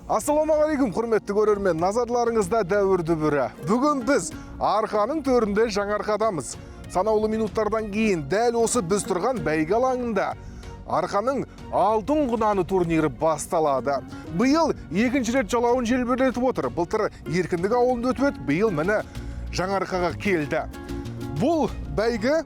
Ассалаумағалейкум, құрметті көрермен, назарларыңызда Дәуір дүбірі. Бүгін біз Арқаның төрінде Жаңаарқадамыз. Санаулы минуттардан кейін дәл осы біз тұрған бәйге алаңында Арқаның алтын құнаны турнирі басталады. Биыл екінші рет жалауын желбіретіп отыр. Былтыр Еркіндік ауылында өтіп еді, биыл міне Жаңаарқаға келді. Бұл бәйгі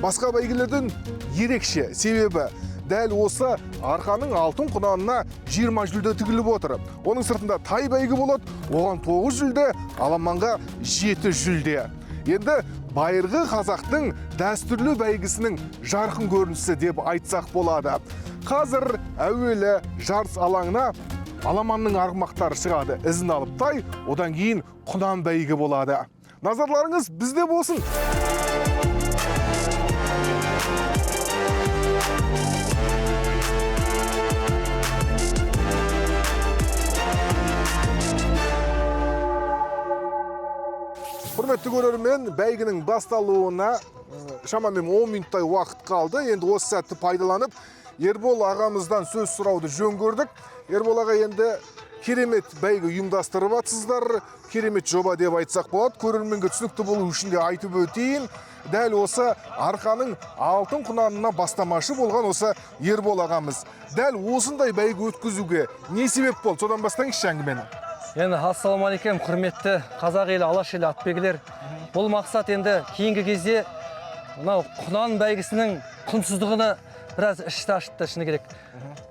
басқа бәйгелерден ерекше, себебі дәл осы Арқаның алтын құнанына 20 жүлде тігіліп отыр. Оның сыртында тай бәйгі болады, оған 9 жүлде, аламанға 7 жүлде. Енді байырғы қазақтың дәстүрлі бәйгісінің жарқын көрінісі деп айтсақ болады. Қазір әуелі жарыс алаңына аламанның арғымақтары шығады. Ізін алып тай, одан кейін құнан бәйгі болады. Назарларыңыз бізде болсын. Құрметті көрермен, бәйгінің басталуына шамамен 10 минуттай уақыт қалды. Енді осы сәтті пайдаланып, Ербол ағамыздан сөз сұрауды жөн көрдік. Ербол аға, енді керемет бәйгі ұйымдастырып жатсыздар, керемет жоба деп айтсақ болады. Көрерменге түсінікті болу үшін де айтып өтейін. Дәл осы Арқаның алтын құнанына бастамашы болған осы Ербол ағамыз. Дәл осындай бәйгі өткізуге не себеп болды? Содан бастаңызшы әңгімені. Енді ассалаумағалейкум, құрметті қазақ елі, алаш елі, атбегілер. Бұл мақсат енді кейінгі кезде мынау құнан бәйгісінің құнсыздығына біраз ішті ашытты, шыны керек.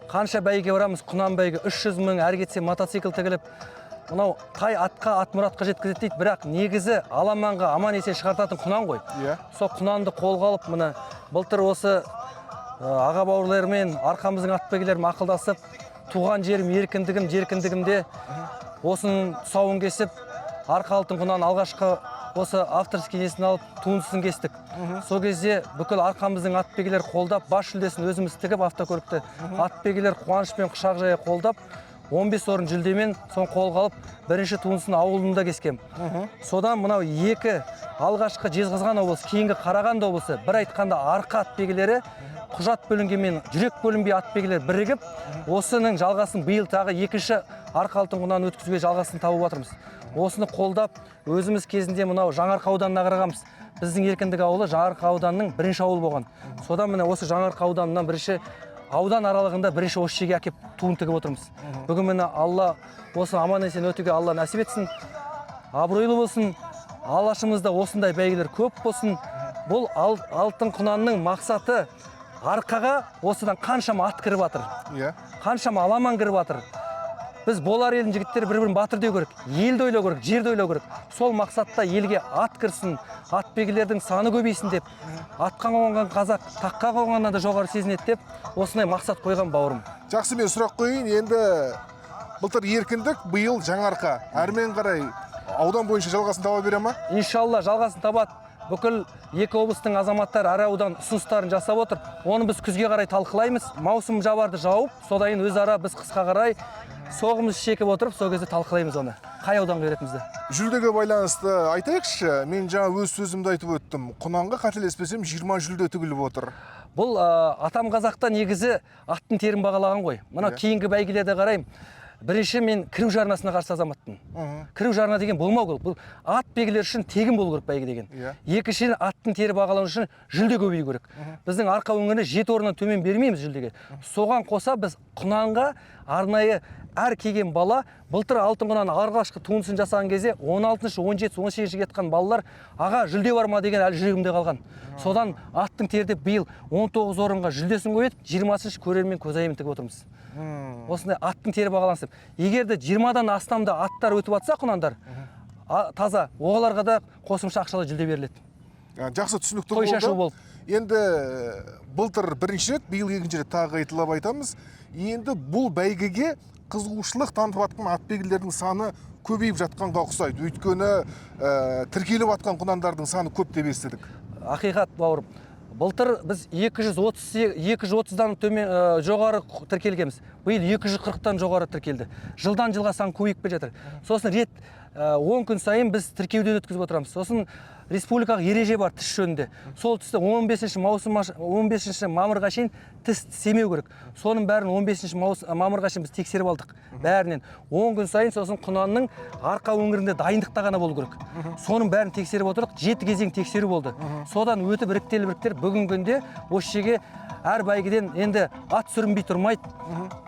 Қанша бәйге барамыз, құнан бәйгі 300 мың, әрі кетсе мотоцикл тігіліп, мынау тай атқа, ат мұратқа жеткізеді дейді, бірақ негізі аламанға аман есен шығартатын құнан ғой. Сол құнанды қолға алып, мына былтыр осы аға бауырлармен, арқамыздың атбегілерімен ақылдасып, туған жерім еркіндігім, жеркіндігімде осының тұсауын кесіп, Арқа алтын құнан алғашқы осы авторский несін алып, туындысын кестік. Сол кезде бүкіл арқамыздың атбегілер қолдап, бас жүлдесін өзіміз тігіп автокөлікті, атбегілер қуанышпен құшақ жая қолдап, 15 орын жүлдемен соны қолға алып, бірінші туындысын ауылында кескем. Содан мынау екі алғашқы Жезқазған облысы, кейінгі Қарағанды облысы, бір айтқанда Арқа атбегілері құжат бөлінгенмен жүрек бөлінбей атбегілер бірігіп, осының жалғасын биыл тағы екінші Арқа алтын құнанын өткізуге жалғасын тауып жатырмыз. Осыны қолдап, өзіміз кезінде мынау Жаңаарқа ауданына қарағанбыз. Біздің Еркіндік ауылы Жаңаарқа ауданының бірінші ауылы болған. Содан міне осы Жаңаарқа ауданынан бірінші аудан аралығында бірінші осы жерге әкеп туын тігіп отырмыз. Бүгін міне Алла осы аман есен өтуге Алла нәсіп етсін, абыройлы болсын, алашымызда осындай бәйгелер көп болсын. Бұл алтын құнанның мақсаты Арқаға осыдан қаншама ат кіріп жатыр, қаншама аламан кіріп жатыр. Біз болар елдің жігіттері бір-бірін батыр деу керек, елді ойлау керек, жерді ойлау керек. Сол мақсатта елге ат кірсін, атбегілердің саны көбейсін деп, атқа қонған қазақ таққа қонғаннан да жоғары сезінеді деп осындай мақсат қойған бауырым. Жақсы, мен сұрақ қояйын. Енді былтыр Еркіндік, биыл Жаңаарқа. Әрмен қарай аудан бойынша жалғасын таба бере ма? Иншалла жалғасын табады. Бүкіл екі облыстың азаматтары әр аудан ұсыныстарын жасап отыр. Оны біз күзге қарай талқылаймыз. Маусым жабарды жауып, содан кейін өзара біз қысқа қарай соғымыз шекіп отырып, сол кезде талқылаймыз оны. Қай ауданға беретінімізді. Жүлдеге байланысты айтайықшы, мен жаңа өз сөзімді айтып өттім. Құнанға қателеспесем 20 жүлде тігіліп отыр. Бұл атам қазақта негізі аттың терін бағалаған ғой. Мына кейінгі бәйгелерде қараймын. Бірінші мен кіру жарнасына қарсы азаматпын. Кіру жарна деген болмау керек. Бұл ат белгілері үшін тегін болу керек бәйге деген. Екіншіден, аттың тері бағалану үшін жүлде көбею керек. Біздің Арқа өңірінде 7 орыннан төмен бермейміз жүлдеге. Соған қоса біз құнанға арнайы әр келген бала, былтыр алтын құнан алғашқы туындысын жасаған кезде он алтыншы, он жетінші, он сегізінші кеткен балалар, аға жүлде бар ма деген әлі жүрегімде қалған. Содан аттың тері деп биыл 19 орынға жүлдесін қойып, жиырмасыншы көрермен көзайымын тігіп отырмыз. Осындай аттың тері бағалансын. Егер де 20-дан астамда аттар өтіп жатса құнандар, таза, оларға да қосымша ақшалай жүлде беріледі. Жақсы, түсінікті Той болды. шашу болып. Енді былтыр бірінші рет, биыл екінші рет тағы қайталап айтамыз. Енді бұл бәйгеге қызығушылық танытып жатқан атбегілердің саны көбейіп жатқанға ұқсайды. Өйткені тіркеліп жатқан құнандардың саны көп деп естідік. Ақиқат, бауырым. Былтыр біз екі жүз отыздан төмен жоғары тіркелгенбіз. Биыл екі жүз қырықтан жоғары тіркелді. Жылдан жылға сан көбейіп келе жатыр. Сосын рет 10 күн сайын біз тіркеуден өткізіп отырамыз. Сосын республикалық ереже бар тіс жөнінде. Сол тісті 15 маусым 15 мамырға шейін тіс тістемеу керек. Соның бәрін 15 мамырға шейін біз тексеріп алдық бәрінен. 10 күн сайын сосын құнанның арқа өңірінде дайындықта ғана болу керек. Соның бәрін тексеріп отырдық. 7 кезең тексеру болды. Содан өтіп іріктеліп бүгінгі күнде осы жерге әр бәйгеден енді ат сүрінбей тұрмайды.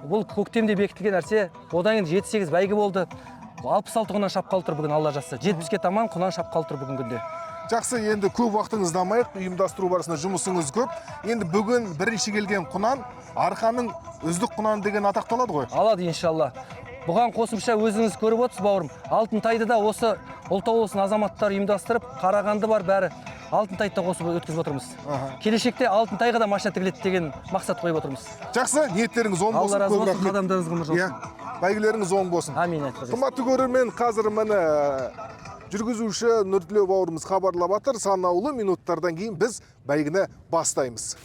Бұл көктемде бекітілген нәрсе. Одан кейін 7-8 бәйге болды. 66 құнан шапқалы тұр бүгін, Алла жазса. 70-ке таман құнан шапқалы тұр бүгінгі күнде. Жақсы, енді көп уақытыңызды алмайық, ұйымдастыру барысында жұмысыңыз көп. Енді бүгін бірінші келген құнан Арқаның үздік құнаны деген атақты алады ғой. Алады иншалла. Бұған қосымша өзіңіз көріп отырсыз, бауырым, Алтын тайды да осы Ұлытау облысының азаматтары ұйымдастырып, Қарағанды бар бәрі Алтын тайды да қосып өткізіп отырмыз. Келешекте Алтын тайға да машина тігіледі деген мақсат қойып отырмыз. Жақсы, ниеттеріңіз оң болсын. Алла разы көп болсын, рахмет. қадамдарыңыз ғұмыр Иә, бәйгелеріңіз оң болсын. Амин айтқызсын. Қымбатты көрермен, қазір міне жүргізуші Нұртілеу бауырымыз хабарлап жатыр. Санаулы минуттардан кейін біз бәйгені бастаймыз.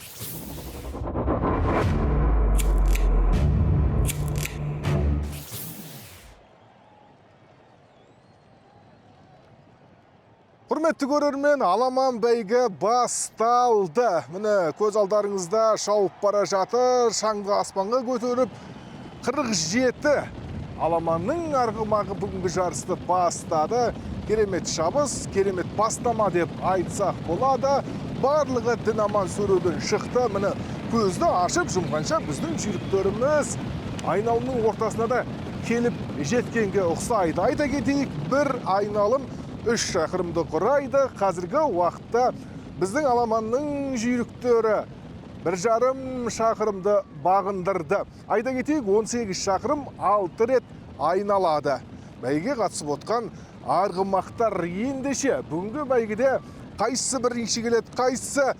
Құрметті көрермен, аламан бәйгі басталды. Міне көз алдарыңызда шауып бара жатыр, шаңды аспанға көтеріп 47 аламанның арғымағы бүгінгі жарысты бастады. Керемет шабыс, керемет бастама деп айтсақ болады. Барлығы дін аман сөруден шықты. Міне көзді ашып жұмғанша біздің жүйріктеріміз айналымның ортасына да келіп жеткенге ұқсайды. Айта кетейік, бір айналым 3 шақырымды құрайды. Қазіргі уақытта біздің аламанның жүйріктері 1,5 шақырымды бағындырды. Айта кетейік, 18 шақырым 6 рет айналады. Бәйгеге қатысып отқан арғымақтар ендеше бүгінгі бәйгеде қайсысы бірінші келеді, қайсысы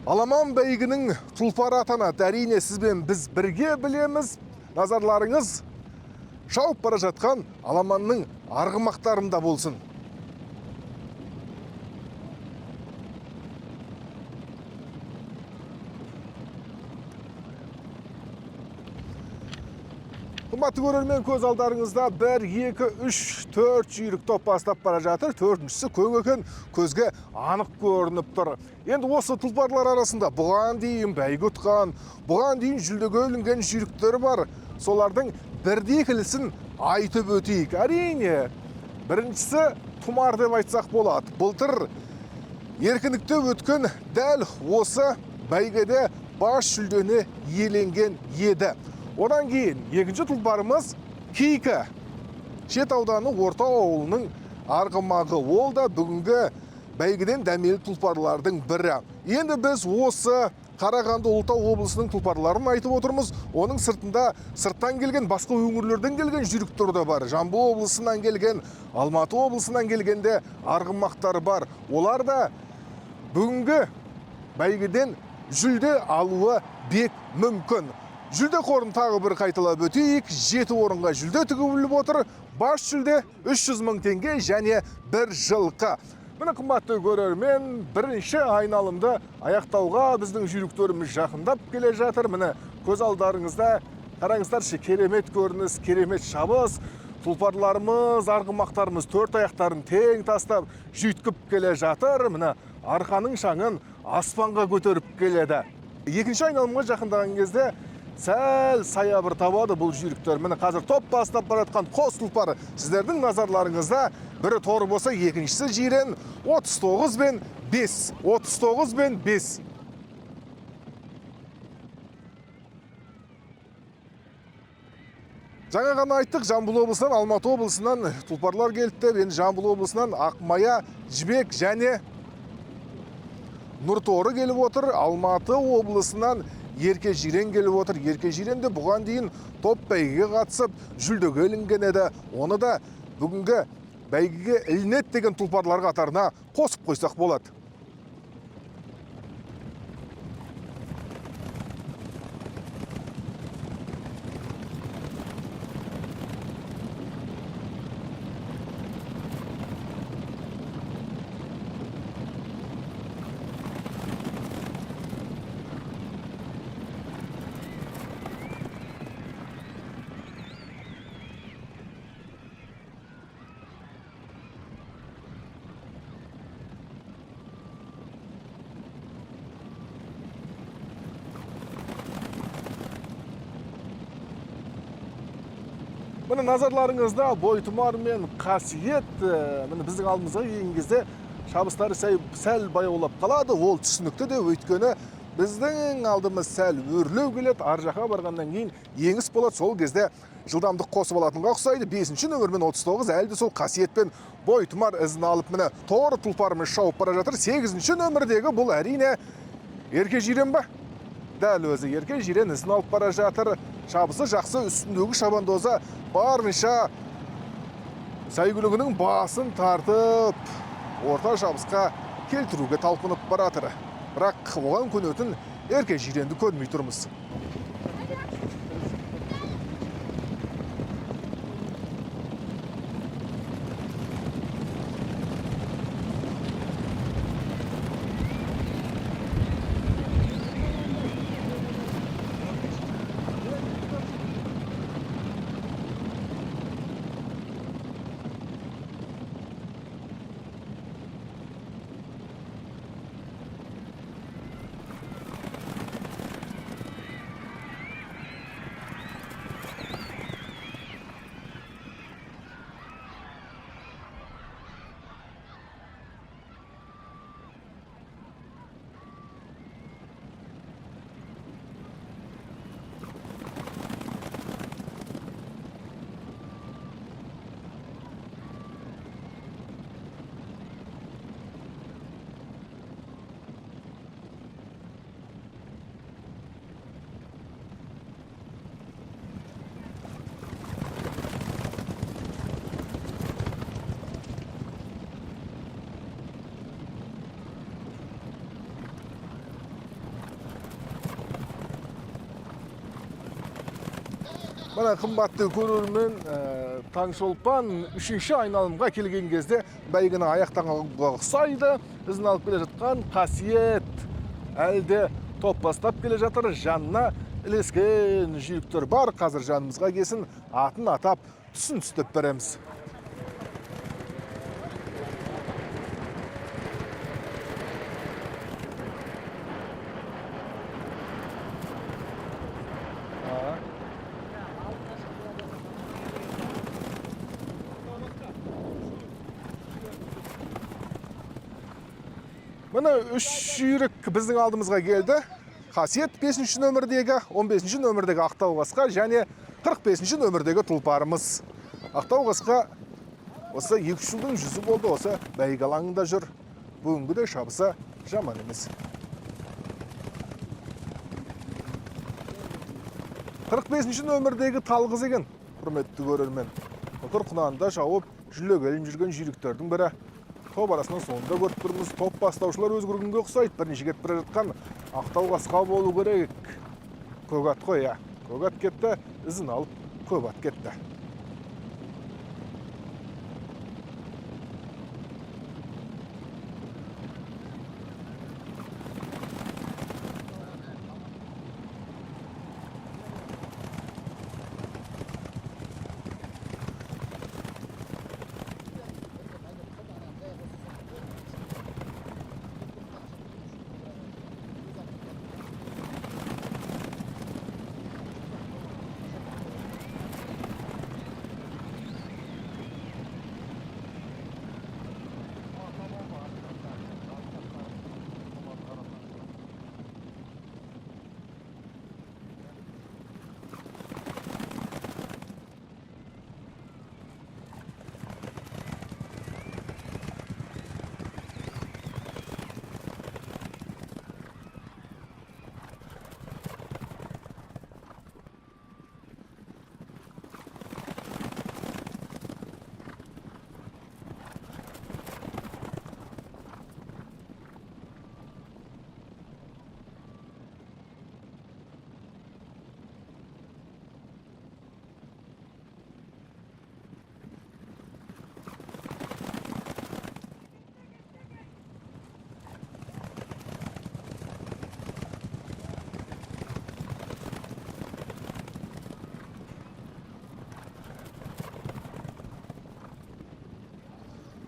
аламан бәйгінің тұлпары атанады? Әрине, сізбен біз бірге білеміз. Назарларыңыз шауып бара жатқан аламанның арғымақтарында болсын. Қымбатты көрермен, көз алдарыңызда 1, 2, 3, 4 жүйрік топ бастап бара жатыр. Төртіншісі көк екен, көзге анық көрініп тұр. Енді осы тұлпарлар арасында бұған дейін бәйге ұтқан, бұған дейін жүлдеге ілінген жүйріктер бар. Солардың бірді-екілісін айтып өтейік. Әрине, біріншісі Тұмар деп айтсақ болады. Былтыр еркіндікте өткен дәл осы бәйгеде бас жүлдені иеленген еді. Одан кейін екінші тұлпарымыз Кейкі. Шет ауданы Орта ауылының арғымағы. Ол да бүгінгі бәйгеден дәмелі тұлпарлардың бірі. Енді біз осы Қарағанды Ұлытау облысының тұлпарларын айтып отырмыз. Оның сыртында сырттан келген, басқа өңірлерден келген жүйріктер де бар. Жамбыл облысынан келген, Алматы облысынан келген де арғымақтар бар. Олар да бүгінгі бәйгеден жүлде алуы бек мүмкін. Жүлде қорын тағы бір қайталап өтейік. 7 орынға жүлде тігіліп отыр. Бас жүлде 300 мың теңге және бір жылқы. Міне қымбатты көрермен, бірінші айналымды аяқтауға біздің жүйріктеріміз жақындап келе жатыр. Міне көз алдарыңызда қараңыздаршы, керемет көрініс, керемет шабыс. Тұлпарларымыз, арғымақтарымыз төрт аяқтарын тең тастап жүйткіп келе жатыр. Міне арқаның шаңын аспанға көтеріп келеді. Екінші айналымға жақындаған кезде сәл саябыр табады бұл жүйріктер. Міне қазір топ бастап бара жатқан қос тұлпар сіздердің назарларыңызда. Бірі торы болса, екіншісі жирен. 39 бен 5. 39 бен 5. Жаңа ғана айттық, Жамбыл облысынан, Алматы облысынан тұлпарлар келді деп. Енді Жамбыл облысынан Ақмая, Жібек және Нұрторы келіп отыр. Алматы облысынан Ерке Жирен келіп отыр. Ерке Жирен де бұған дейін топ бәйгеге қатысып, жүлдеге ілінген еді. Оны да бүгінгі бәйгеге ілінеді деген тұлпарлар қатарына қосып қойсақ болады. Міне, назарларыңызда Бойтұмар мен Қасиет. Міне, біздің алдымызға келген кезде шабыстары сәл баяулап қалады. Ол түсінікті де, өйткені біздің алдымыз сәл өрлеу келеді, ар жаққа барғаннан кейін еңіс болады, сол кезде жылдамдық қосып алатынға ұқсайды. 5-ші нөмірмен 39 әлі де сол Қасиет пен Бойтұмар ізін алып, міне, торы тұлпарымен шауып бара жатыр. 8-ші нөмірдегі бұл, әрине, Ерке Жирен ба? Дәл өзі, Ерке Жирен ізін алып бара жатыр. Шабысы жақсы, үстіндегі шабандозы барынша сәйгүлігінің басын тартып, орта шабысқа келтіруге талпынып баратыр. Бірақ оған көнетін Ерке Жиренді көрмей тұрмыз. Мына, қымбатты көрермен, Таңшолпан үшінші айналымға келген кезде бәйгені аяқтағанға ұқсайды. Ізін алып келе жатқан Қасиет әлі де топ бастап келе жатыр. Жанына ілескен жүйріктер бар. Қазір жанымызға келсін, атын атап, түсін түстеп береміз. Міне, үш жүйрік біздің алдымызға келді. Қасиет 5-ші нөмірдегі, 15-ші нөмірдегі Ақтау қасқа және 45-ші нөмірдегі тұлпарымыз. Ақтау қасқа осы 2 жылдың жүзі болды, осы бәйге алаңында жүр. Бүгінгі де шабысы жаман емес. 45-ші нөмірдегі Талғыз екен, құрметті көрермен. Былтыр құнанында шауып, жүлдеге ілініп жүрген жүйріктердің бірі. Топ арасынан соңында көріп тұрмыз, топ бастаушылар өзгергенге ұқсайды. Бірінші кетіп бара жатқан Ақтау қасқа болу керек. Көк ат қой, иә. Көк ат кетті, ізін алып көп ат кетті.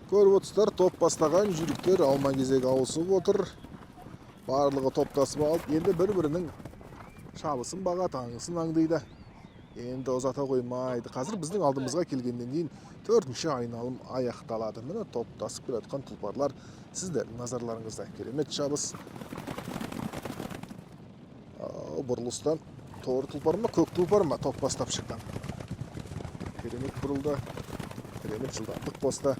Көріп отырсыздар, топ бастаған жүйріктер алма кезек ауысып отыр. Барлығы топтасып алып, енді бір-бірінің шабысын бағады, аңысын аңдиды. Енді ұзата қоймайды. Қазір біздің алдымызға келгеннен кейін төртінші айналым аяқталады. Міне топтасып келе жатқан тұлпарлар сіздердің назарларыңызда. Керемет шабыс. Бұрылыстан торы тұлпар ма, көк тұлпар ма топ бастап шыққан. Керемет бұрылды. Керемет жылдамдық қосты.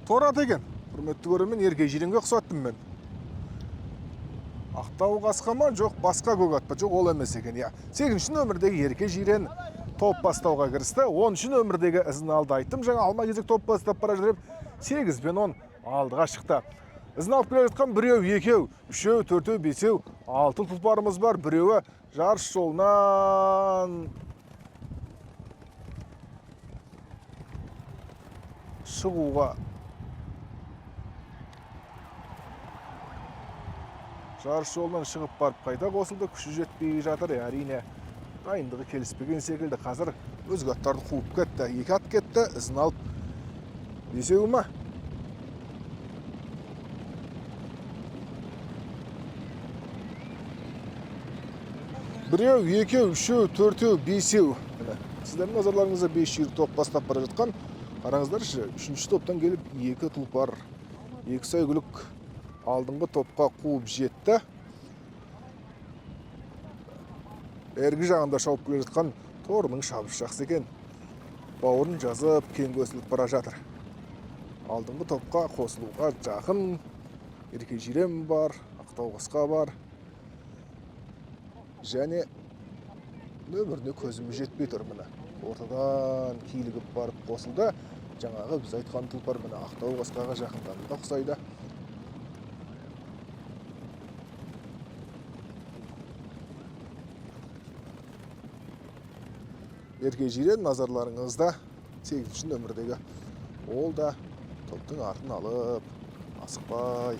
Торы ат екен. Құрметті көрермен, ерке жиренге ұқсаттым мен. Ақтау қасқа ма? Жоқ, басқа көк ат па? Жоқ, ол емес екен. Иә. 8-ші нөмірдегі ерке жирен топ бастауға кірісті. 10-шы нөмірдегі ізін алды айттым. Жаңа алма кезек топ бастап бара жатыр. 8 пен 10 алдыға шықты. Ізін алып келе жатқан біреу, екеу, үшеу, төртеу, бесеу, алты тұлпарымыз бар. Біреуі жарыс жолынан шығуға жарыс жолынан шығып барып қайта қосылды. Күші жетпей жатыр. Әрине, дайындығы келіспеген секілді. Қазір өзге аттарды қуып кетті. Екі ат кетті, ізін алып бесеуі ма? Біреу, екеу, үшеу, төртеу, бесеу. Міне, сіздердің назарларыңызда 5 жүйрік топ бастап бара жатқан. Қараңыздаршы, үшінші топтан келіп екі тұлпар, екі сәйгүлік алдыңғы топқа қуып жетті. Әргі жағында шауып келе жатқан торының шабысы жақсы екен. Бауырын жазып, кең көсіліп бара жатыр. Алдыңғы топқа қосылуға жақын ерке жирен бар, ақтау қасқа бар. Және нөміріне көзім жетпей тұр міне. Ортадан килігіп барып қосылды. Жаңағы біз айтқан тұлпар міне ақтау қасқаға жақындағанға ұқсайды. Ерке жирен назарларыңызда 8-ші нөмірдегі. Ол да топтың артын алып, асықпай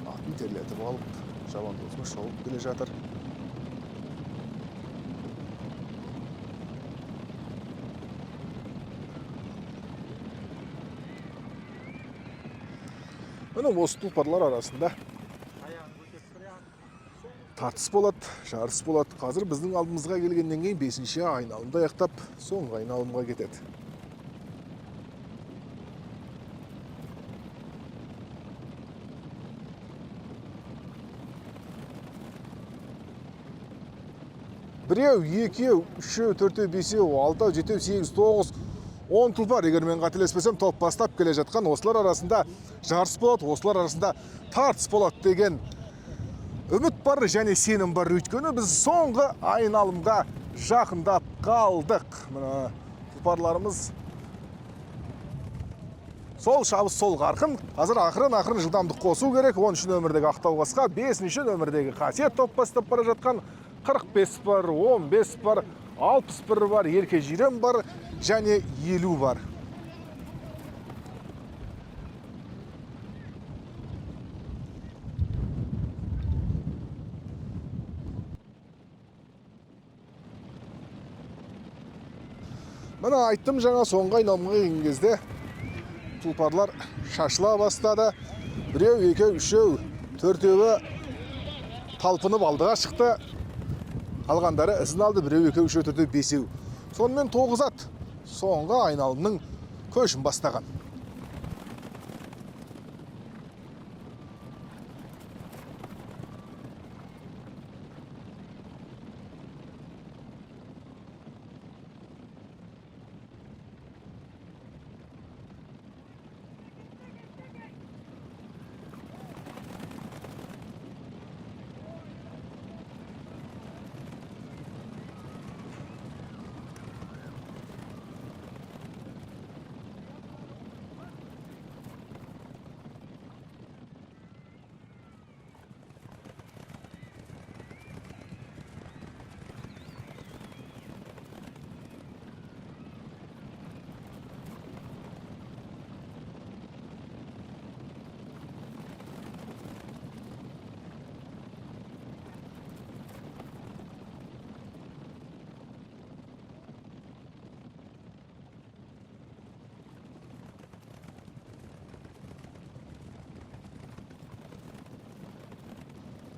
атын терлетіп алып, шабандозын шауып келе жатыр. Міне осы тұлпарлар арасында тартыс болады, жарыс болады. Қазір біздің алдымызға келгеннен кейін 5-ші айналымды аяқтап, соңғы айналымға кетеді. Біреу, екеу, үшеу, төртеу, бесеу, алтау, жетеу, сегіз, тоғыз, 10 тұлпар. Егер мен қателеспесем, топ бастап келе жатқан осылар арасында жарыс болады, осылар арасында тартыс болады деген үміт бар және сенім бар. Өйткені біз соңғы айналымға жақындап қалдық. Мына тұлпарларымыз сол шабыс, сол қарқын. Қазір ақырын-ақырын жылдамдық қосу керек. 10-шы нөмірдегі ақтау қасқа, 5-ші нөмірдегі қасиет топ бастап бара жатқан. 45 бар, 15 бар, 61 бар, ерке жирен бар және 50 бар. Міне айттым жаңа соңғы айналымға келген кезде тұлпарлар шашыла бастады. Біреу, екеу, үшеу, төртеуі талпынып алдыға шықты. Қалғандары ізін алды. Біреу, екеу, үшеу, төртеу, бесеу. Сонымен 9 ат соңғы айналымның көшін бастаған.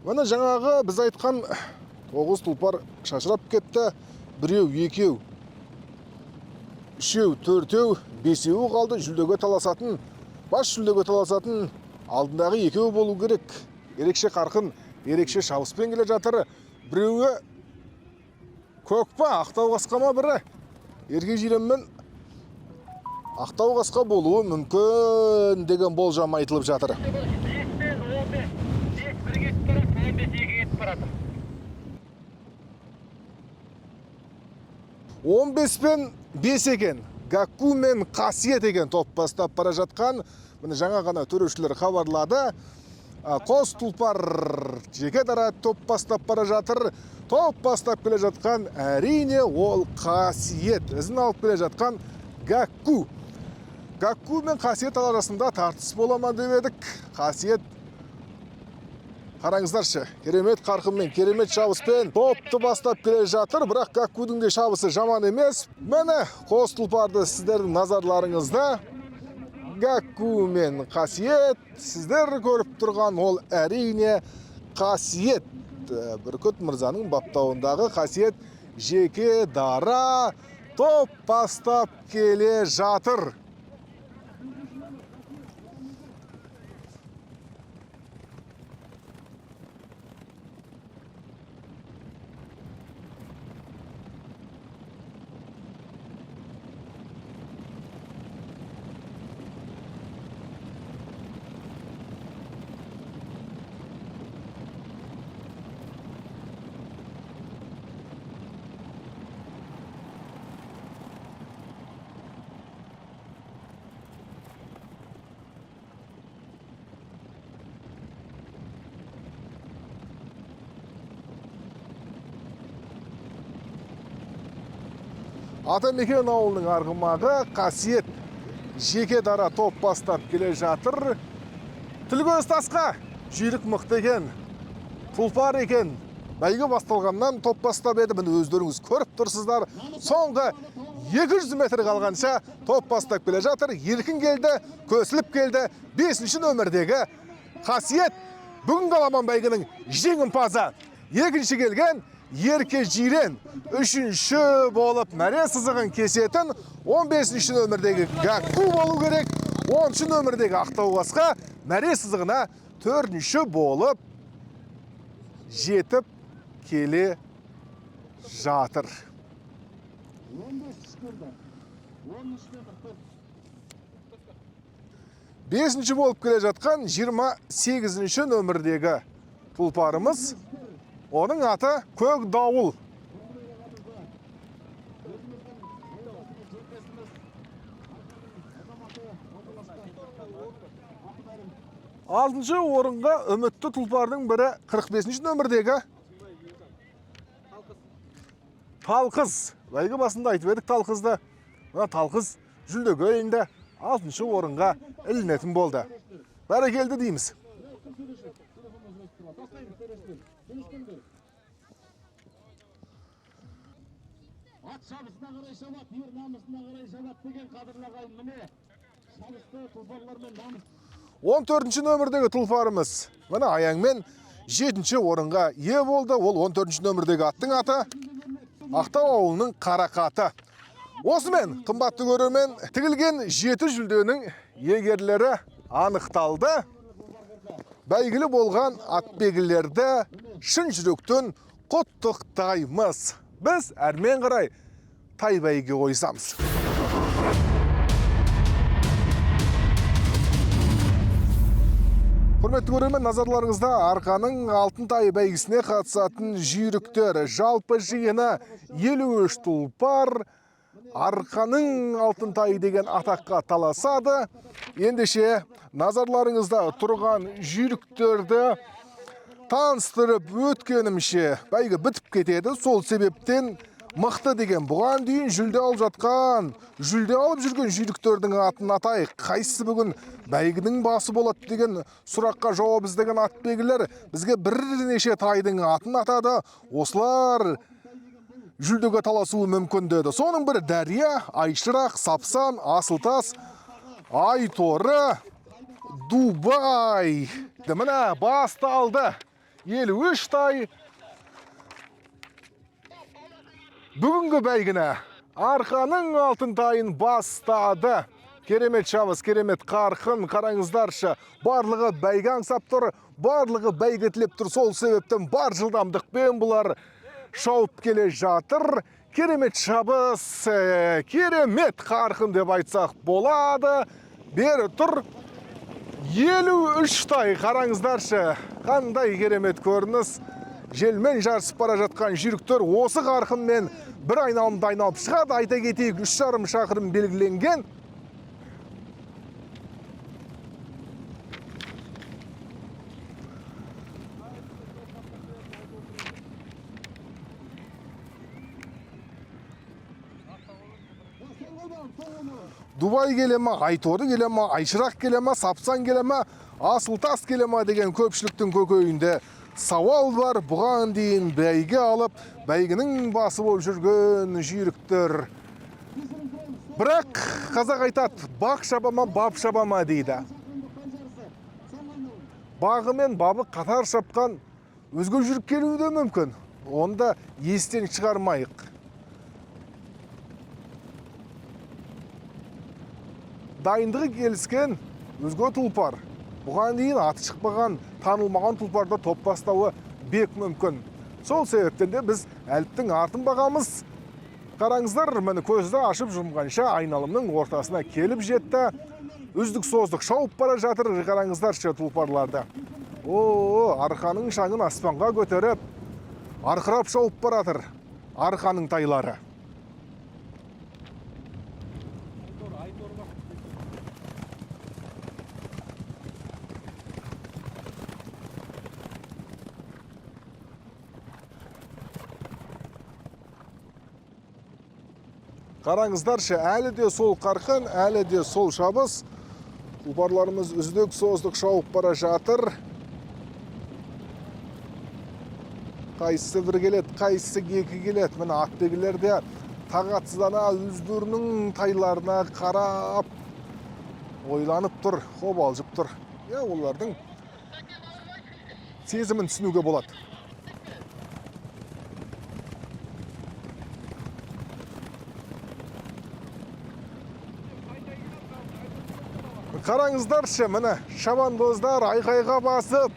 Міне, жаңағы біз айтқан тоғыз тұлпар шашырап кетті. Біреу, екеу, үшеу, төртеу, бесеуі қалды. Жүлдеге таласатын, бас жүлдеге таласатын алдындағы екеуі болу керек. Ерекше қарқын, ерекше шабыспен келе жатыр. Біреуі көк па, ақтау қасқа ма, бірі ерке жиренмен ақтау қасқа болуы мүмкін деген болжам айтылып жатыр. 5 пен 15, 5 1 кетіп барады, 15 2 кетіп барады. 15 пен 5 екен. Гакку мен Қасиет екен топ бастап бара жатқан. Міне, жаңа ғана төрешілер хабарлады. Қос тұлпар жеке дара топ бастап бара жатыр. Топ бастап келе жатқан, әрине, ол Қасиет. Ізін алып келе жатқан Гакку. Гакку мен Қасиет арасында тартыс бола ма деп едік. Қасиет, қараңыздаршы, керемет қарқынмен, керемет шабыспен топты бастап келе жатыр, бірақ Гаккудың де шабысы жаман емес. Міне, қос тұлпарды сіздердің назарларыңызда. Гакку мен Қасиет, сіздер көріп тұрған ол, әрине, Қасиет. Бүркіт мырзаның баптауындағы Қасиет жеке дара топ бастап келе жатыр. Атамекен ауылының арғымағы Қасиет жеке дара топ бастап келе жатыр. Тіл көз тасқа, жүйрік мықты екен, тұлпар екен. Бәйге басталғаннан топ бастап еді, міне, өздеріңіз көріп тұрсыздар. Соңғы 200 метр қалғанша топ бастап келе жатыр. Еркін келді, көсіліп келді. Бесінші нөмірдегі Қасиет бүгінгі аламан бәйгенің жеңімпазы. Екінші келген Ерке Жирен, үшінші болып мәре сызығын кесетін 15 нөмірдегі Гакку болу керек. 10 нөмірдегі Ақтау қасқа мәре сызығына төртінші болып жетіп келе жатыр. 15 көрді. 13 метр 4. Бесінші болып келе жатқан 28 нөмірдегі тұлпарымыз, оның аты Көк Дауыл. Алтыншы орынға үмітті тұлпардың бірі 45 нөмірдегі Талқыз. Бәйге басында айтып едік Талқызды. Мына Талқыз жүлдеге ілінді, алтыншы орынға ілінетін болды. Бәрекелді дейміз. Ат шабысына қарай шабады, ер намысына қарай шабады деген, қадірлі ағайын, міне, шабысты тұлпарлармен намыс 14 нөмірдегі тұлпарымыз міне аяңмен жетінші орынға ие болды. Ол 14 нөмірдегі аттың аты Ақтау ауылының Қарақаты. Осымен, қымбатты көрермен, тігілген жеті жүлденің иегерлері анықталды. Бәйгілі болған атбегілерді шын жүректен құттықтаймыз. Біз әрмен қарай тай бәйге қойсамыз. Құрметті көрермен, назарларыңызда Арқаның алтын тайы бәйгесіне қатысатын жүйріктер. Жалпы жиыны 53 тұлпар Арқаның алтын тайы деген атаққа таласады. Ендеше, назарларыңызда тұрған жүйріктерді таныстырып өткенімше бәйге бітіп кетеді. Сол себептен мықты деген, бұған дейін жүлде алып жатқан, жүлде алып жүрген жүйріктердің атын атайық. Қайсысы бүгін бәйгінің басы болады деген сұраққа жауап іздеген атбегілер бізге бірнеше тайдың атын атады. Осылар жүлдеге таласуы мүмкін деді. Соның бірі Дәрия, Айшырақ, Сапсан, Асылтас, Айторы, Дубай. Міне, басталды. 53 тай. Бүгінгі бәйгіні Арқаның алтын тайын бастады. Керемет шабыс, керемет қарқын, қараңыздаршы. Барлығы бәйгі аңсап тұр, барлығы бәйгі тілеп тұр. Сол себептен бар жылдамдықпен бұлар шауып келе жатыр. Керемет шабыс, керемет қарқын деп айтсақ болады. Бері тұр. 53 тай, қараңыздаршы, қандай керемет көрініс. Желмен жарысып бара жатқан жүйріктер осы қарқынмен бір айналымды айналып шығады. Айта кетейік, 3,5 шақырым белгіленген. Дубай келе ма, Айторы келе ма, Айшырақ келе ма, Сапсан келе ма, Асылтас келе ма деген көпшіліктің көкейінде сауал бар. Бұған дейін бәйге алып, бәйгенің басы болып жүрген жүйріктер. Бірақ қазақ айтады, бақ шаба ма, бап шаба ма дейді. Бағы мен бабы қатар шапқан өзге жүйрік келуі де мүмкін. Оны да естен шығармайық. Дайындығы келіскен өзге тұлпар. Бұған дейін аты шықпаған, танылмаған тұлпарда топ бастауы бек мүмкін. Сол себептен де біз әліптің артын бағамыз. Қараңыздар, міне көзді ашып жұмғанша айналымның ортасына келіп жетті. Үздік создық шауып бара жатыр, қараңыздаршы тұлпарларды. О, арқаның шаңын аспанға көтеріп, арқырап шауып баратыр арқаның тайлары. Қараңыздаршы, әлі де сол қарқын, әлі де сол шабыс. Тұлпарларымыз үздік создық шауып бара жатыр. Қайсысы бір келеді, қайсысы екі келеді. Міне атбегілер де тағатсыздана өздерінің тайларына қарап ойланып тұр, қобалжып тұр. Олардың сезімін түсінуге болады. Қараңыздаршы, міне шабандоздар айқайға басып,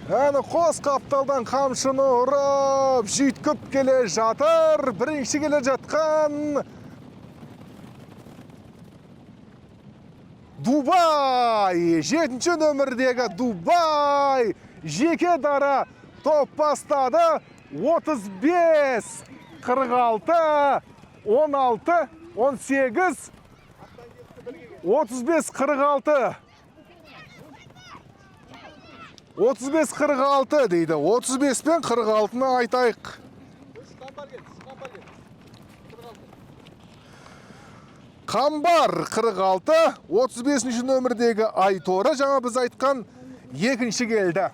әні қос қапталдан қамшыны ұрып, жүйткіп келе жатыр. Бірінші келе жатқан Дубай, 7-ші нөмірдегі Дубай жеке дара топ бастады. 35, 46, 16, 18, 35, 46. 35, 46 дейді. 35 пен 46-ны айтайық. Қамбар 46, 35-ші нөмірдегі Айторы жаңа біз айтқан екінші келді.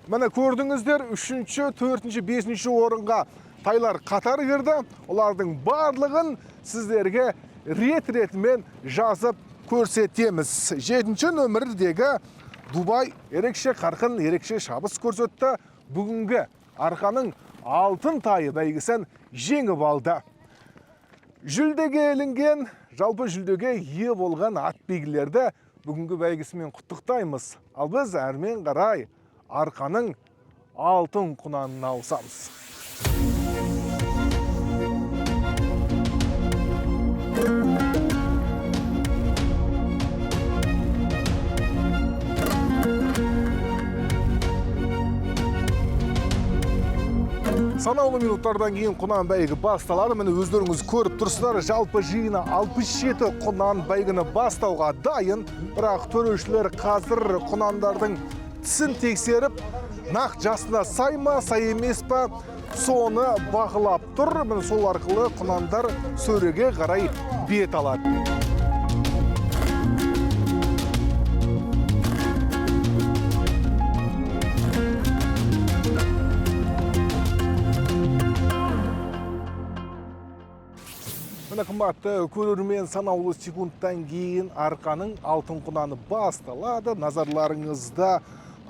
Міне көрдіңіздер, 3-ші, 4-ші, 5-ші орынға тайлар қатар кірді. Олардың барлығын сіздерге рет-ретімен жазып көрсетеміз. 7-ші нөмірдегі Дубай ерекше қарқын, ерекше шабыс көрсетті. Бүгінгі арқаның алтын тайы бәйгісін жеңіп алды. Жүлдеге ілінген, жалпы жүлдеге ие болған атбегілерді бүгінгі бәйгісімен құттықтаймыз. Ал біз әрмен қарай арқаның алтын құнанына ауысамыз. Санаулы минуттардан кейін құнан бәйгі басталады. Міне өздеріңіз көріп тұрсыздар, жалпы жиыны 67 құнан бәйгіні бастауға дайын. Бірақ төрешілер қазір құнандардың тісін тексеріп, нақ жасына сай ма, сай емес па, соны бақылап тұр. Міне сол арқылы құнандар сөреге қарай бет алады. Міне, қымбатты көрермен, санаулы секундтан кейін Арқаның алтын құнаны басталады. Назарларыңызда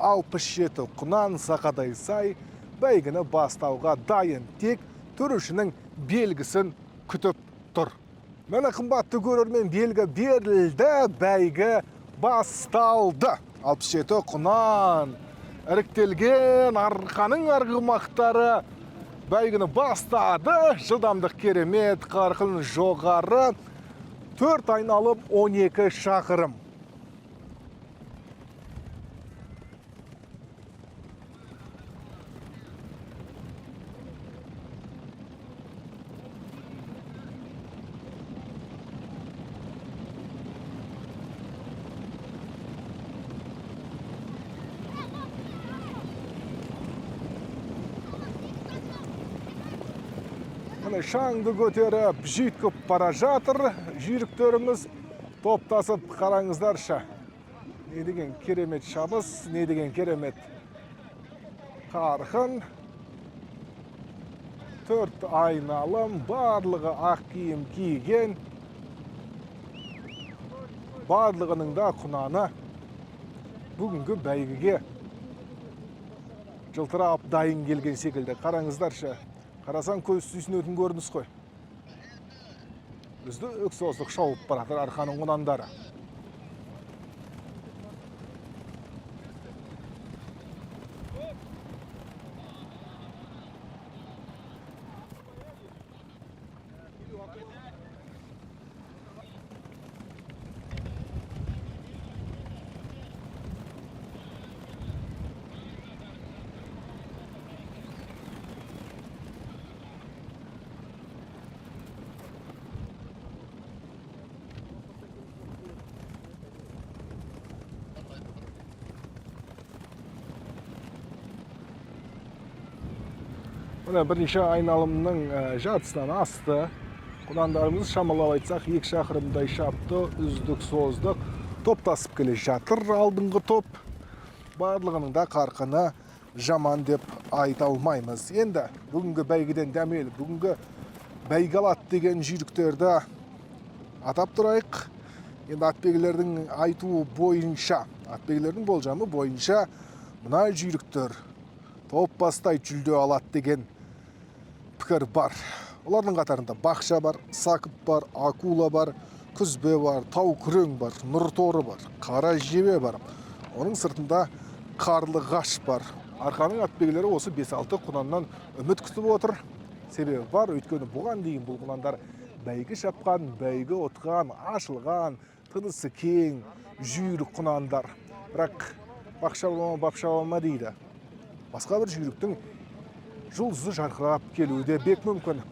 67 құнан сақадай сай бәйгіні бастауға дайын. Тек төрешінің белгісін күтіп тұр. Міне, қымбатты көрермен, белгі берілді, бәйгі басталды. 67 құнан іріктелген Арқаның арғымақтары бәйгіні бастады. Жылдамдық керемет, қарқын жоғары. 4 айналым 12 шақырым. Міне, шаңды көтеріп, жүйткіп бара жатыр жүйріктеріміз. Топтасып қараңыздаршы. Не деген керемет шабыс, не деген керемет қарқын. 4 айналым, барлығы ақ киім киген. Барлығының да құнаны бүгінгі бәйгіге жылтырап дайын келген секілді. Қараңыздаршы. Қарасаң көз сүйсінетін көрініс қой. Үздік создық шауып баратыр Арқаның құнандары. Міне, бірнеше айналымның жартысынан асты. Құнандарымыз шамалап айтсақ 2 шақырымдай шапты, үздік создық топтасып келе жатыр алдыңғы топ. Барлығының да қарқыны жаман деп айта алмаймыз. Енді бүгінгі бәйгеден дәмелі, бүгінгі бәйге алады деген жүйріктерді атап тұрайық. Енді атбегілердің айтуы бойынша, атбегілердің болжамы бойынша мына жүйріктер топ бастай жүлде алады деген пікір бар. Олардың қатарында Бақша бар, Сакып бар, Акула бар, Күзбе бар, Тау Күрең бар, Нұрторы бар, Қара Жебе бар. Оның сыртында Қарлығаш бар. Арқаның атбегілері осы 5-6 құнаннан үміт күтіп отыр. Себебі бар, өйткені бұған дейін бұл құнандар бәйгі шапқан, бәйгі ұтқан, ашылған, тынысы кең, жүйрік құнандар. Бірақ бақша бола ма, бапша бола ма дейді. Басқа бір жүйріктің жұлдызы жарқырап келуі де бек мүмкін.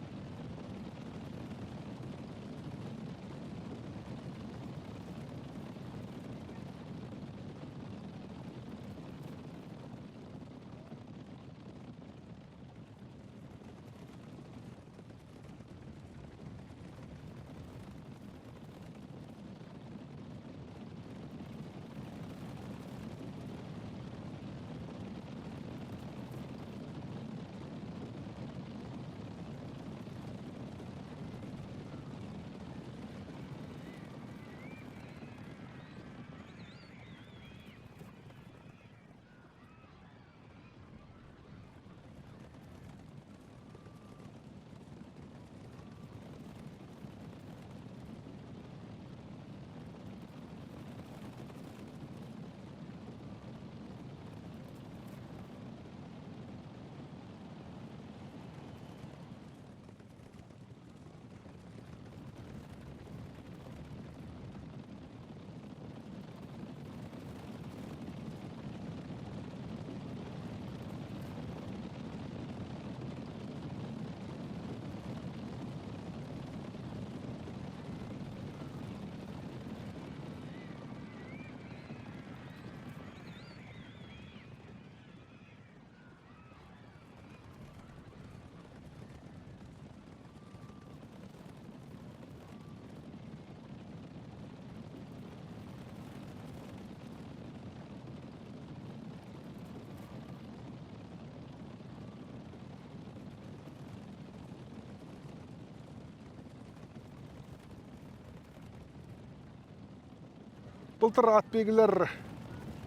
Былтыр атбегілер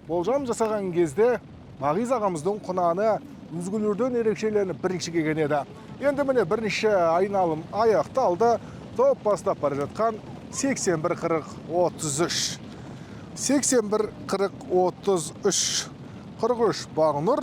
болжам жасаған кезде Бағиз ағамыздың құнаны өзгелерден ерекшеленіп бірінші келген еді. Енді міне бірінші айналым аяқталды. Топ бастап бара жатқан 81-40-33. 81-40-33. 43 Бағнұр.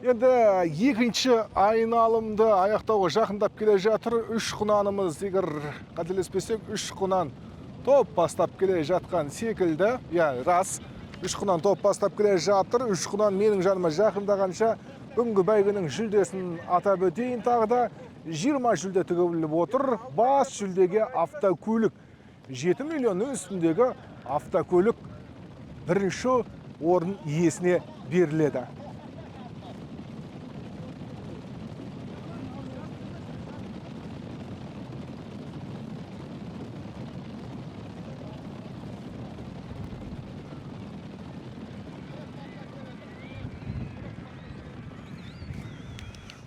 Енді екінші айналымды аяқтауға жақындап келе жатыр. Үш құнанымыз, егер қателеспесек, үш құнан топ бастап келе жатқан секілді. Я, рас, үш құнан топ бастап келе жатыр. Үш құнан менің жаныма жақындағанша бүгінгі бәйгенің жүлдесін атап өтейін. Тағы да 20 жүлде тігіліп отыр. Бас жүлдеге автокөлік. 7 миллионның үстіндегі автокөлік бірінші орын иесіне беріледі.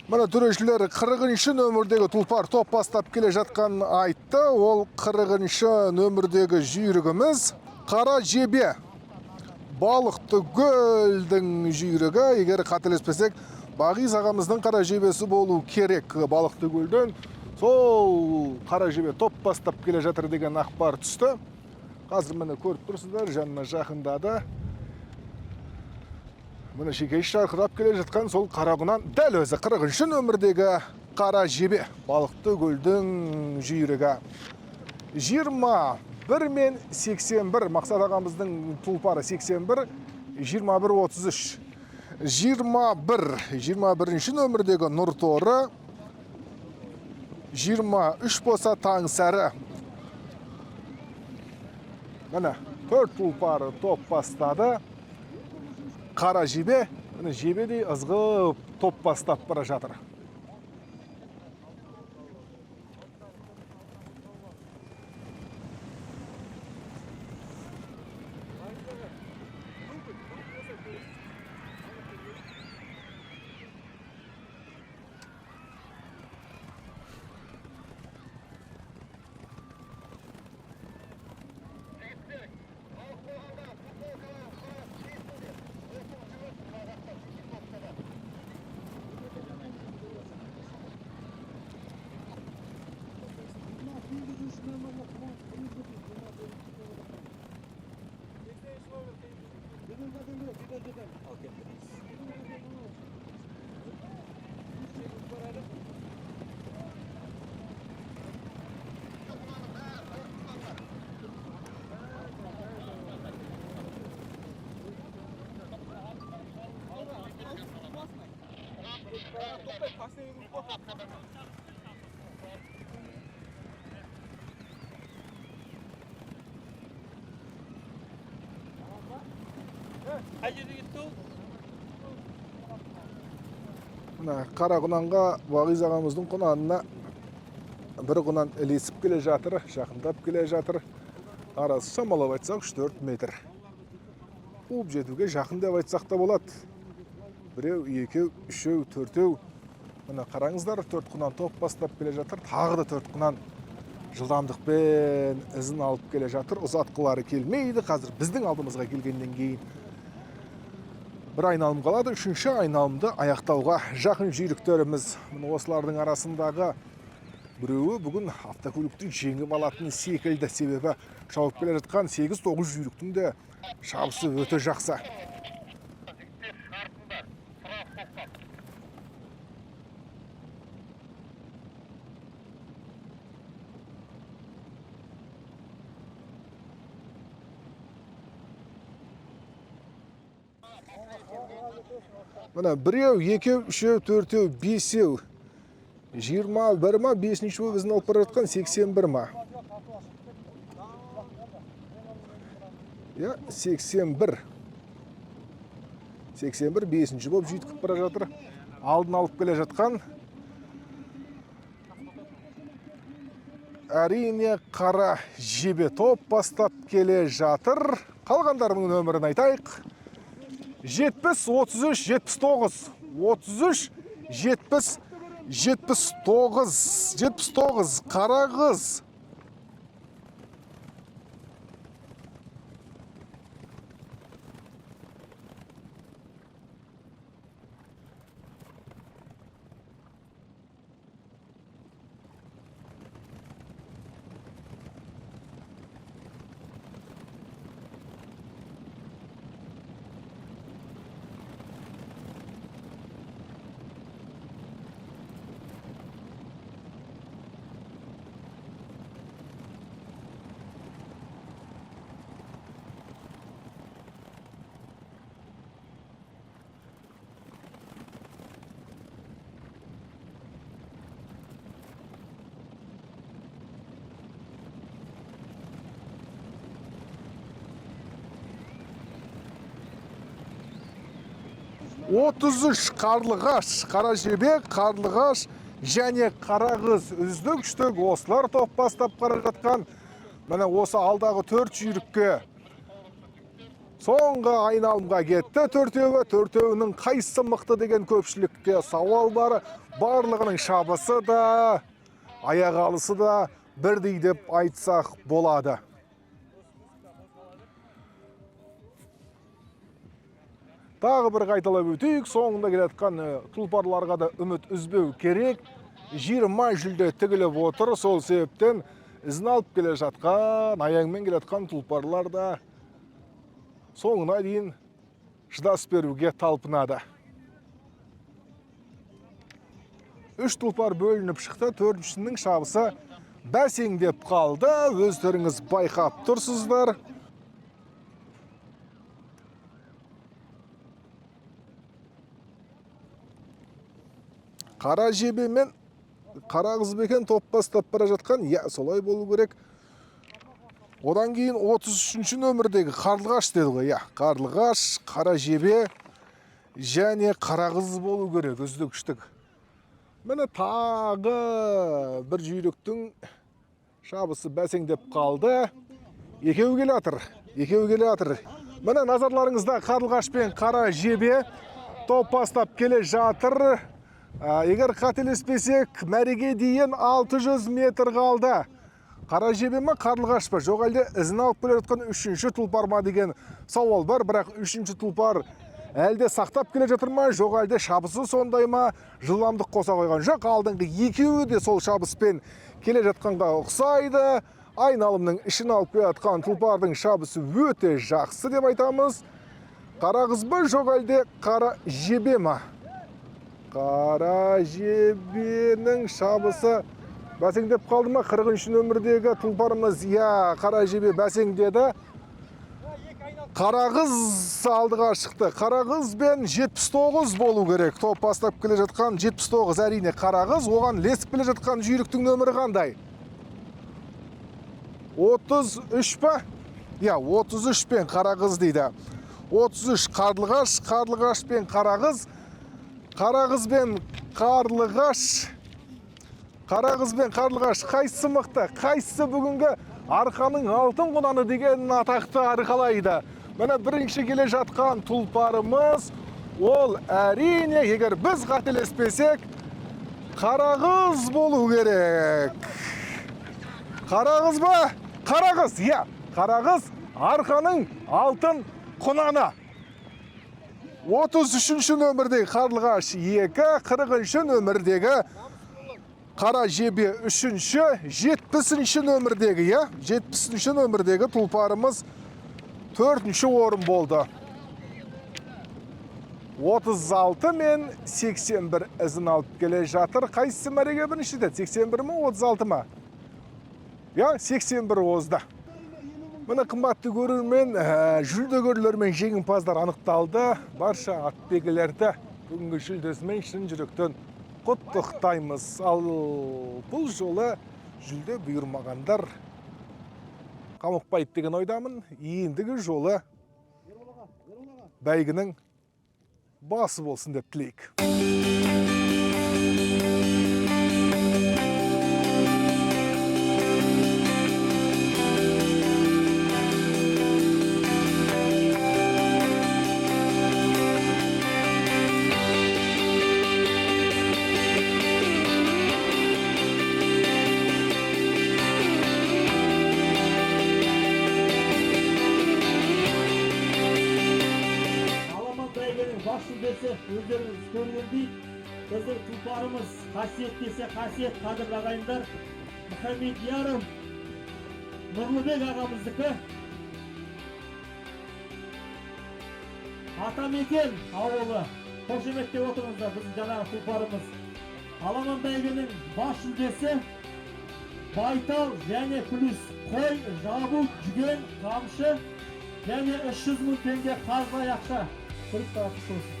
Мына төрешілер 40-шы нөмірдегі тұлпар топ бастап келе жатқанын айтты. Ол 40-шы нөмірдегі жүйрігіміз Қара Жебе. Балықты көлдің жүйрігі, егер қателеспесек, Бағиз ағамыздың қара жебесі болу керек. Балықты көлден сол қара жебе топ бастап келе жатыр деген ақпар түсті. Қазір міне көріп тұрсыздар, жанына жақындады. Міне шекесі шарқырап келе жатқан сол қара құнан дәл өзі 40-шы нөмірдегі қара жебе, балықты көлдің жүйрігі. 21 мен 81, Мақсат ағамыздың тұлпары 81, 21, 33. 21, 21-ші нөмірдегі Нұрторы, 23 болса Таңсәрі. Міне төрт тұлпары топ бастады. Қара жебе, міне жебедей ызғып топ бастап бара жатыр. Мына қара құнанға, Бағиз ағамыздың құнанына бір құнан ілесіп келе жатыр, жақындап келе жатыр. Арасы шамалап айтсақ 3-4 метр. Қуып жетуге жақын деп айтсақ та болады. Біреу, екеу, үшеу, төртеу. Мына қараңыздар, төрт құнан топ бастап келе жатыр. Тағы да төрт құнан жылдамдықпен ізін алып келе жатыр. Ұзатқылары келмейді. Қазір біздің алдымызға келгеннен кейін бір айналым қалады. Үшінші айналымды аяқтауға жақын жүйріктеріміз. Міне осылардың арасындағы біреуі бүгін автокөлікті жеңіп алатын секілді. Себебі шауып келе жатқан 8-9 жүйріктің де шабысы өте жақсы. Міне біреу, екеу, үшеу, төртеу, бесеу. 21 ма, бесінші болып ізін алып бара жатқан 81 ма? Иә, 81. 81 бесінші болып жүйткіп бара жатыр. Алдын алып келе жатқан әрине қара жебе топ бастап келе жатыр. Қалғандарының нөмірін айтайық. 70, 33, 79. 33, 70, 79. 79, қара қыз. 33 қарлығаш, қара жебе, қарлығаш және қара қыз үздік үштік осылар топ бастап бара жатқан. Міне осы алдағы төрт жүйрікке соңғы айналымға кетті төртеуі. Төртеуінің қайсысы мықты деген көпшілікке сауал бар. Барлығының шабысы да, аяқ алысы да бірдей деп айтсақ болады. Тағы бір қайталап өтейік, соңында келе жатқан тұлпарларға да үміт үзбеу керек. 20 жүлде тігіліп отыр, сол себептен ізін алып келе жатқан, аяңмен келе жатқан тұлпарлар да соңына дейін шыдас беруге талпынады. Үш тұлпар бөлініп шықты, төртіншісінің шабысы бәсеңдеп қалды. Өздеріңіз байқап тұрсыздар. Қара жебе мен қара қыз бекен топ бастап бара жатқан, иә, солай болу керек. Одан кейін 33-ші нөмірдегі қарлығаш деді ғой, иә, қарлығаш, қара жебе және қара қыз болу керек, үздік үштік. Міне тағы бір жүйріктің шабысы бәсеңдеп қалды. Екеуі келе жатыр, екеуі келе жатыр. Міне назарларыңызда қарлығаш пен қара жебе топ бастап келе жатыр. Егер қателеспесек, мәреге дейін 600 метр қалды. Қара жебе ме, қарлығаш па? Жоқ әлде ізін алып келе жатқан үшінші тұлпар ма деген сауал бар, бірақ үшінші тұлпар әлде сақтап келе жатыр ма, жоқ әлде шабысы сондай ма, жылдамдық қоса қойған жоқ. Алдыңғы екеуі де сол шабыспен келе жатқанға ұқсайды. Айналымның ішін алып келе жатқан тұлпардың шабысы өте жақсы деп айтамыз. Қара қыз ба, жоқ әлде қара жебе ма? Қара жебенің шабысы бәсеңдеп қалды ма? 40 нөмірдегі тұлпарымыз, иә, қара жебе бәсеңдеді. Қара қыз алдыға шықты. Қара қыз бен 79 болу керек. Топ бастап келе жатқан 79, әрине қара қыз, оған ілесіп келе жатқан жүйріктің нөмірі қандай? 33 па? Иә, 33 пен қара қыз дейді. 33 қарлығаш, қарлығаш пен қара қыз, қара қыз бен қарлығаш, қара қыз бен қарлығаш қайсысы мықты, қайсысы бүгінгі Арқаның алтын құнаны деген атақты арқалайды? Міне, бірінші келе жатқан тұлпарымыз, ол әрине, егер біз қателеспесек, қара қыз болу керек. Қара қыз ба? Қара қыз, иә, қара қыз Арқаның алтын құнаны. 33 нөмірдегі қарлығаш 2, 40 нөмірдегі қара жебе 3-ші, 70 нөмірдегі, иә, 70 нөмірдегі тұлпарымыз 4-ші орын болды. 36 мен 81 ізін алып келе жатыр. Қайсысы мәреге бірінші жетеді? 81 ме, 36 ма? Иә, 81 озды. Міне, қымбатты көрермен, жүлдегерлер мен жеңімпаздар анықталды. Барша атбегілерді бүгінгі жүлдесімен шын жүректен құттықтаймыз. Ал бұл жолы жүлде бұйырмағандар қамықпайды деген ойдамын. Ендігі жолы бәйгінің басы болсын деп тілейік. Аламан бәйгенің бас жүлдесі, өздеріңіз көргендей, біздің тұлпарымыз қасиет десе қасиет, қадірлі ағайындар, Мұхамедияров Нұрлыбек ағамыздікі. Атамекен ауылы, қошеметтеп отырыңыздар біздің жаңағы тұлпарымыз. Аламан бәйгенің бас жүлдесі байтал және плюс қой, жабу, жүген, қамшы және 300 мың теңге қаржылай ақша. Тұрып таратып болсын.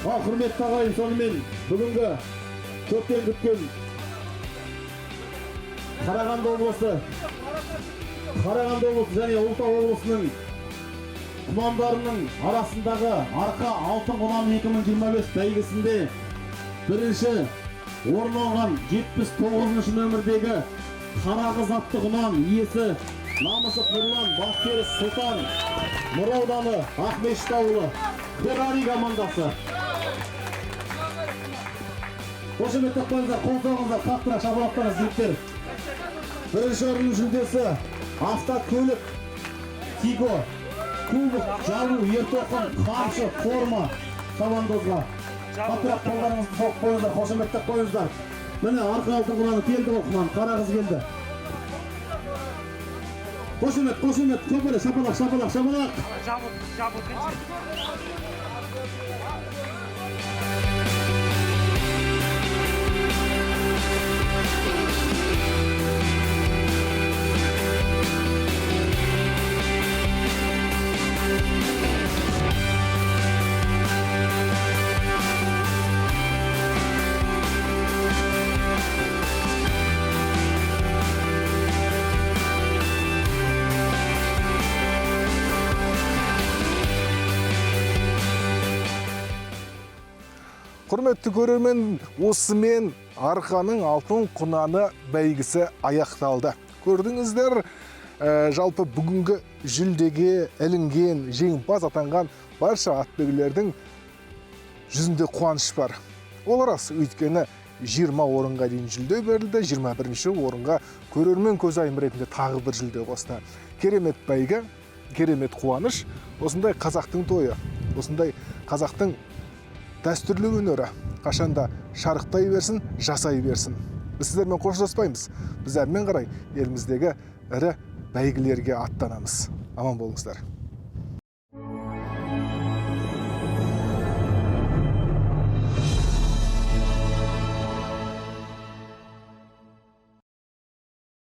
Ал, құрметті ағайын, сонымен бүгінгі көптен күткен Қарағанды облысы және Ұлытау облысының құнандарының арасындағы Арқа алтын құнан 2025 бәйгесінде бірінші орын алған 79 нөмірдегі Қарақыз атты құнан иесі Намысов Нұрлан, Бақтеріс Сұлтан, Нұра ауданы, Ақмешіт ауылы, Феррари командасы. Қошеметтеп қойыңыздар, қол соғыңыздар, қаттырақ шапалақтаңыз, жігіттер. Бірінші орынның жүлдесі автокөлік Тиго, кубок, жабу, ертоқым, қамшы, форма шабандозға. Қаттырақ қолдарыңызды соғып қойыңыздар, қошеметтеп қойыңыздар. Міне, Арқа алтын құнаны келді ғой, құнан, қара қыз келді. Қошемет, қошемет, көбірі, шапалақ, шапалақ, шапалақ. Жабыл, жабыл. Құрметті көрермен, осымен Арқаның алтын құнаны бәйгісі аяқталды. Көрдіңіздер, жалпы бүгінгі жүлдеге ілінген, жеңімпаз атанған барша атбегілердің жүзінде қуаныш бар. Ол рас, өйткені 20 орынға дейін жүлде берілді, 21 орынға көрермен көзайым ретінде тағы бір жүлде қосты. Керемет бәйгі, керемет қуаныш, осындай қазақтың тойы, осындай қазақтың дәстүрлі өнері қашанда шарықтай берсін, жасай берсін. Біз сіздермен қоштаспаймыз. Біз әрмен қарай еліміздегі ірі бәйгілерге аттанамыз. Аман болыңыздар.